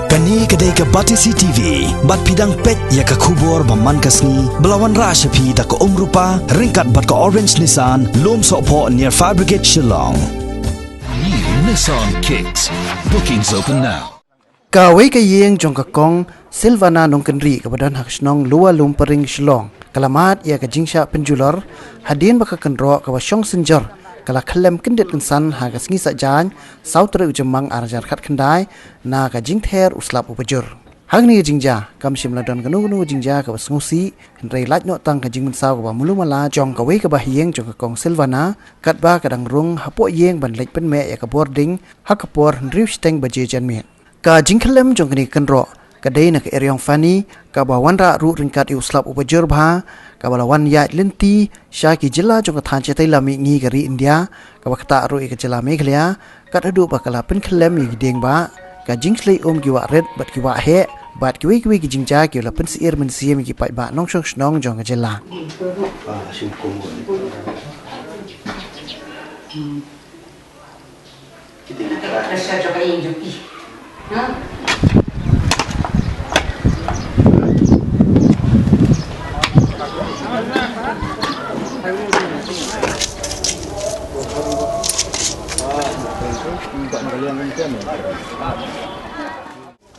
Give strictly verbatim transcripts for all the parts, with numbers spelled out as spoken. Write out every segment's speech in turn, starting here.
Kane ka dei ka Batesi T V, bad phi dang peit ïa ka khubor ba man ka sngi, ba la wanrah sha phi da ka Umrupa, ryngkat bad ka Orange Nissan, Lumsohphoh near Fire Brigade, Shillong. New Nissan Kicks. Bookings open now. Kawei ka ïing jong ka Kong Silvana Nongkynrih kaba don ha ka shnong Lower Lumparing, Shillong, ka la mad ïa ka jingshah pynjulor hadien ba ka kynroh kaba shong synjor ka la khyllem kyndit kynsan ha ka sngi Saitjaiñ, saw tarik u Jymmang ar hajar khatkhyndai, na ka jingther u slap uba jur. Hangne ka jingjia kam shym la don kano kano ka jingjia kaba sngewsih, hynrei lait noh tang ka jingmynsaw kaba malu mala jong kawei ka bahaïing jong ka Kong Silvana, katba ka dang rung hapoh ïing ban leit pynmeh ïa ka bording ha ka por hynriew shiteng baje janmiet. Ka jingkhyllem jong kane ka kynroh ka dei na ka eriong fani, kaba wanrah ruh ryngkat ïa u slap uba jur bha, kaba la wan ïaid lynti sha ki jylla jong ka thaiñ shatei lam mihngi ka ri India, kaba ktah ruh ïa ka jylla Meghalaya, kat haduh ba ka la pynkhyllem ïa ki dieng bah, ka jingshlei um ki wah rit bad ki wah heh, bad kiwei kiwei ki jingjia ki la pynsyier mynsiem ïa ki paidbah nongshong shnong jong ka jylla.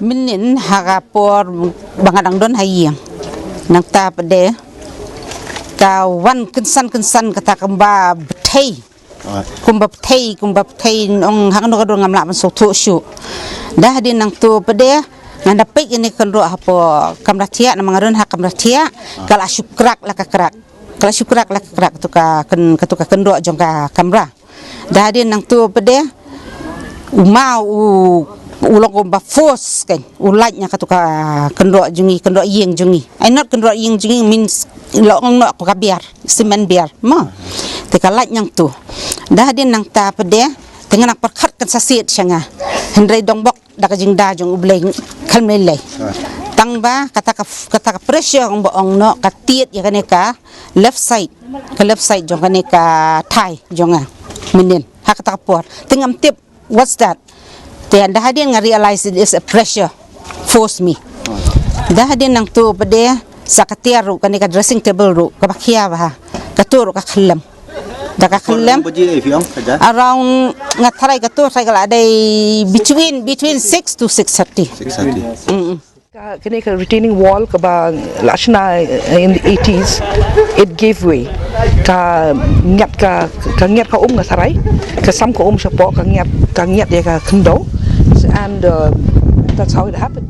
Mynnin ha ka por ba nga dang don ha ïing, nangta pat de ka wan kynsan kynsan kata kumba bthei. Kumba bthei, kumba bthei, ong hangno ka dur ngam lah ban sngewthuh shuh. Da hadien nangto pat de ngan da peit ïa kane ka kynroh hapoh kamra thiah, namar nga don ha kamra thiah, ka la shu krak la ka krak. Ka la shu krak la ka krak katu ka kyn-, katu ka kynroh jong ka kamra. Da hadien nangto pat de u maw u, u long kumba force kan, u lait na katu ka kynroh jong ngi, kynroh ïing jong ngi. Ai, not kynroh ïing jong ngi means long noh ka biar, cement biar. Mo. Te ka lait nangto. Da hadien nangta pat de, te nga nang pyrkhat kan sa siat sha nga. Hynrei dongbok da ka jingda jong U Blei khlem lei lei. Tang ba kata ka, kata ka pressure ong ba ong noh ka tied ïa kane ka left side, ka left side jong kane ka thigh jong nga mynnin ha kata ka por. Te ngam tip what's that. Te da hadien nga realize it is a pressure force me. Da hadien nangto pat de sa ka tiar ruh, kane ka dressing table ruh kaba khia bha, kato ruh ka khyllem. Da ka khyllem. Baje, eh, phi ong, ka ja? Around, nga tharai kato tharai ka la dei between, between six to six thirty. Six thirty. Mm-mm. Ka, kane ka retaining wall kaba la shna, eh, in the eighties, it gave way. Ka ngiat ka, ka ngiat ka um nga tharai, ka sam ka um shapoh, ka ngiat, ka ngiat ïa ka khyndew. And, uh, that's how it happened.